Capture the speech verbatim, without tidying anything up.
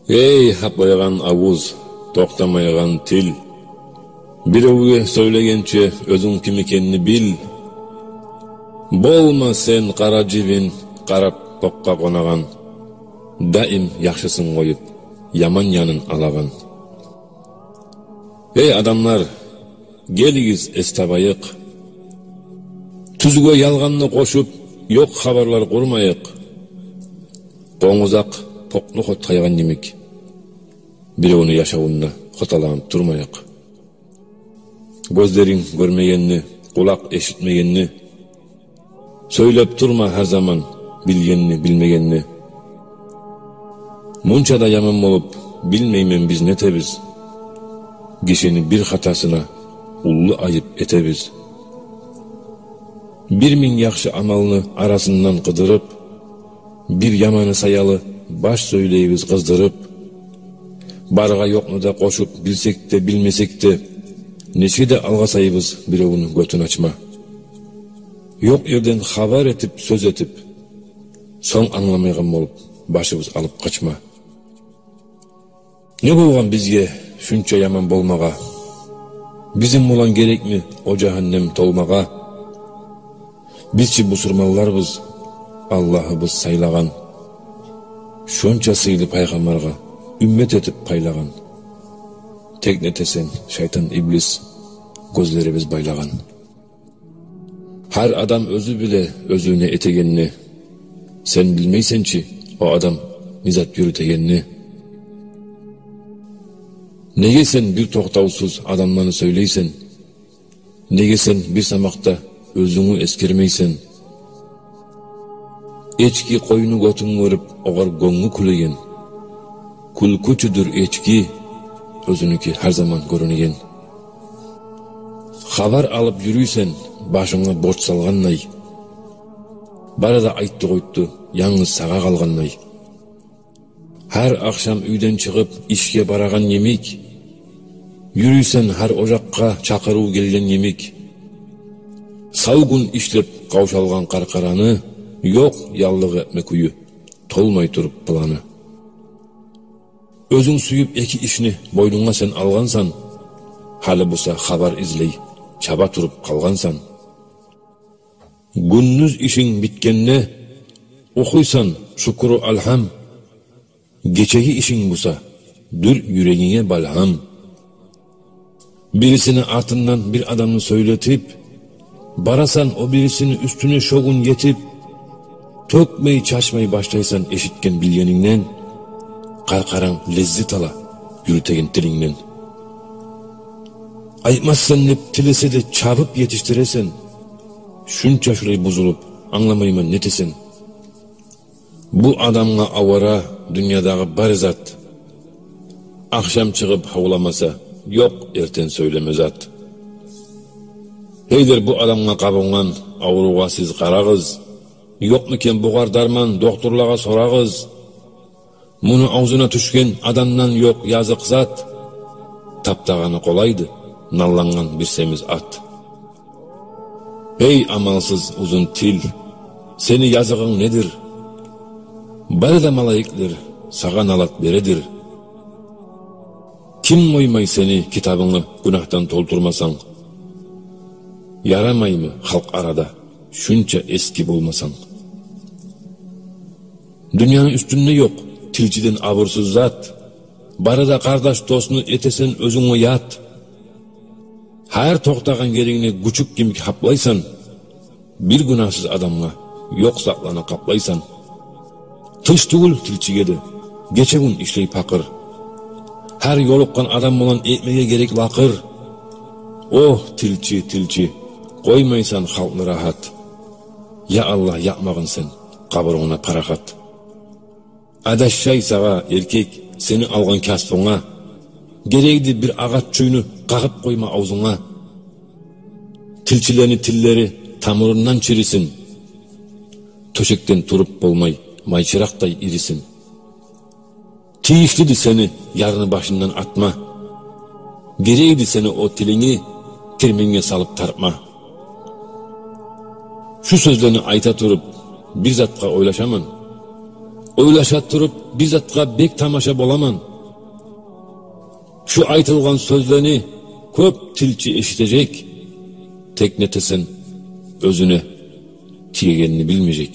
Эй, гьаплайгъан авуз, токътамайгъан тил! Биревге сёйлегенче, оьзюнг ким экенни бил. Болма сен къара жибин къарап покъгъа къонагъан, даим яхшысын къоюп, яман янын алагъан. Эй, адамлар, гелигиз, эс табайыкъ. Тюзге ялгъанны къошуп, ёкъ хабарлар къурмайыкъ. Къонгузакъ покъну хотгъайгъан йимик, биревню яшавунда хоталанып турмайыкъ. Гёзлеринг гёрмегенни, къулакъ эшитмегенни, сёйлеп турма гьар заман билгенни, билмегенни. Мунча да яман болуп, билмеймен, биз нетебиз? Гишини бир хатасына уллу айып этебиз. Бир минг яхшы амалны арасындан къыдырып, бир яманы саялы баш сёйлейбиз къыздырып. Баргъа-ёкъну да къошуп, билсек де, билмесек де, нече де алгъасайбыз биревню гётюн ачма. Ёкъ ерден хабар этип, сёз этип, сонг англамайгъан болуп, башыбыз алып къачма. Не болгъан бизге шунча яман болмагъа? Бизин булан герекми о жагьаннем толмагъа? Биз чи бусурманларбыз, Аллагьыбыз сайлагъан, шонча сыйлы пайхаммаргъа уьммет этип пайлагъан. Тек нетесен, шайтан, иблис, гёзлерибиз байлагъан. Гьар адам оьзю биле оьзю не этегенни. Сен билмейсен чи, о адам не зат юрютегенни. Неге сен бир токътавсуз адамланы сёйлейсен? Неге сен бир самакъда оьзюнгню эсгермейсен? Эчки къойну гётюн гёрюп, огъар гёнгю кюлеген. Кюлкючюдюр эчки, оьзюнюки гьар заман гёрюнеген. Хабар алып юрюйсен, башынга борч салгъандай. Бары да айтды-къойтду, янгыз сагъа къалгъандай. Гьар ахшам уьйден чыгъып, ишге барагъан йимик, юрюйсен гьар ожакъгъа чакъырыв гелген йимик. Сав гюн ишлеп къавшалгъан къаркъараны, ёкъ яллыкъ этме кюю, толмай туруп планы. Оьзюнг сююп эки ишни бойнунга сен алгъансан, гьали буса хабар излей чаба туруп къалгъансан. Гюндюз ишинг битгенде, охуйсан шукру алгьам. Гечеги ишинг буса, дюр юрегинге балгьам. Бирисини артындан бир адамны сёйлетип, барасан о бирисини уьстюне шо гюн етип. Тёкмей-чачмай башлайсан эшитген билгенингден, къаркъаранг леззет ала юрютеген тилингден. Айтмассан деп тилесе де, чабып етишдиресен, шунча шулай бузулуп, англамайман, нетесен? Бу адамгъа авара дюньядагъы бар зат. Ахшам чыгъып гьавламаса, ёкъ эртен сёйлеме зат. Гьейдир, бу адамгъа къабунгъан аврувгъа сиз къарагъыз. Ёкъму экен бугъар дарман, дохтурлагъа сорагъыз. Муну авзуна тюшген адамдан ёкъ языкъ зат. Таптагъаны къолайды наллангъан бир семиз ат. Гьей, амалсыз узун тил, сени языгъынг недир? Бары да малайиклер сагъа налат бередир. Ким къоймай сени китабынгны гюнагьдан толтурмасанг? Ярамаймы халкъ арада шунча эски болмасанг? Дюньяны уьстюнде ёкъ тилчиден абурсуз зат. Бары да къардаш-досну этесен оьзюнге ят. Гьар токътагъан ерингни гючюк йимик гьаплайсан, бир гюнагьсыз адамгъа ёкъ затланы къаплайсан. Тынч тюгюл тилчиге де, гече-гюн ишлей пакъыр. Гьар ёлукъгъан адам булан этмеге герек лакъыр. Огь, тилчи, тилчи, къоймайсан халкъны рагьат. Я Аллагь, якъмагъын сен къабурунгда парахат. Адашай сагъа, эркек, сени алгъан касбунга. Герек эди бир агъач чюйню къагъып къойма авзунга. Тилчилени тиллери тамурундан чирисин. Тёшекден туруп болмай, майчыракъдай ирисин. Тийишли эди сени ярны башындан атма. Герек эди сени о тилинги кирменге салып тартма. Шу сёзлени айта туруп, бир затгъа ойлашаман. Ойлаша туруп бир затгъа бек тамаша боламан. Шу айтылгъан сёзлени кёп тилчи эшитежек, тек нетесен, оьзюне тиегенни билмежек.